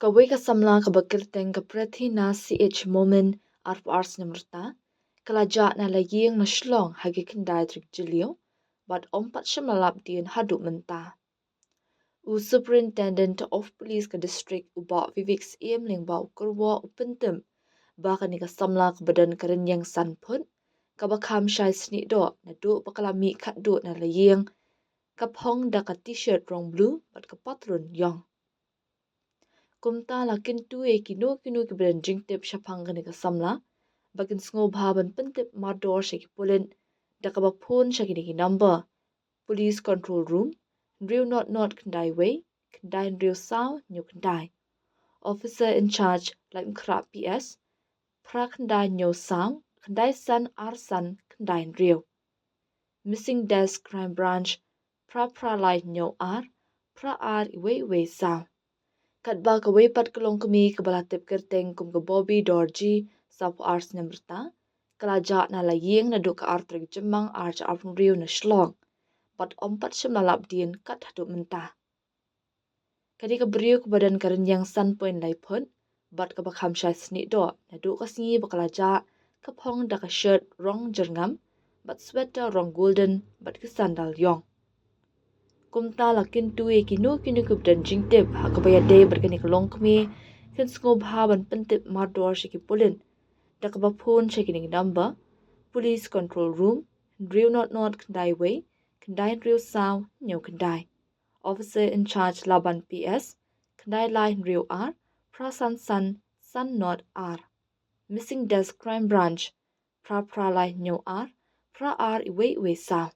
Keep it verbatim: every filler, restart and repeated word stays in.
Kawei ka samla kaba kyrteng ka Prethina C H Momin, arphew ar snem rta, ka la jah na la ïing na Shillong ha ki khyndai tarik Jylliew bad ym pat shym la lap dien haduh mynta. U Superintendent of Police ka district, u Bah Vivek Syiem, lyngba u kyrwoh, u pyntip ba kane ka samla kaba don ka rynïeng san phut, kaba kham shai snieh doh naduh ba ka la mih khatduh na la ïing, ka phong da ka T-shirt rong blue bad ka patlun ïong. Kumta la kyntu ïa kino kino kiba don jingtip shaphang kane ka samla ba kin sngewbha ban pyntip mardor sha ki pulit da kaba phone sha kine ki number: Police Control Room: hynriew not not khyndai wei, khyndai hynriew saw hynñiew khyndai. Officer in Charge, Laitumkhrah P S: phra khyndai hynñiew saw, khyndai san ar san khyndai hynriew. Missing Desk, Crime Branch: phra phra lai hynñiew ar, phra ar wei wei saw. Katba kawei pat ka longkmie kaba la tip kyrteng kum ka Bobby Dorji, sawphew ar snem rta, ka la jah na la ïing naduh ka ar tarik Jymmang arhajar arphew hynriew na Shillong bad ym pat shym la lap dien kat haduh mynta. Kane ka briew kaba don ka rynïeng san point lai phut bad kaba kham shai snieh doh naduh ka sngi ba ka la jah, ka phong da ka shirt rong jyrngam bad sweater rong golden bad ki sandal ïong. Kumta la kyntu ïa kino kino kiba don jingtip ha kaba ïadei bad kane ka longkmie kin sngewbha ban pyntip mardor sha ki pulit da kaba phone sha kine ki number: Police Control Room: hynriew not not khyndai wei, khyndai hynriew saw hynñiew khyndai. Officer in Charge, Laban P S: khyndai lai hynriew ar, phra san san, san not ar. Missing Desk, Crime Branch: phra phra lai hynñiew ar, phra ar wei wei saw.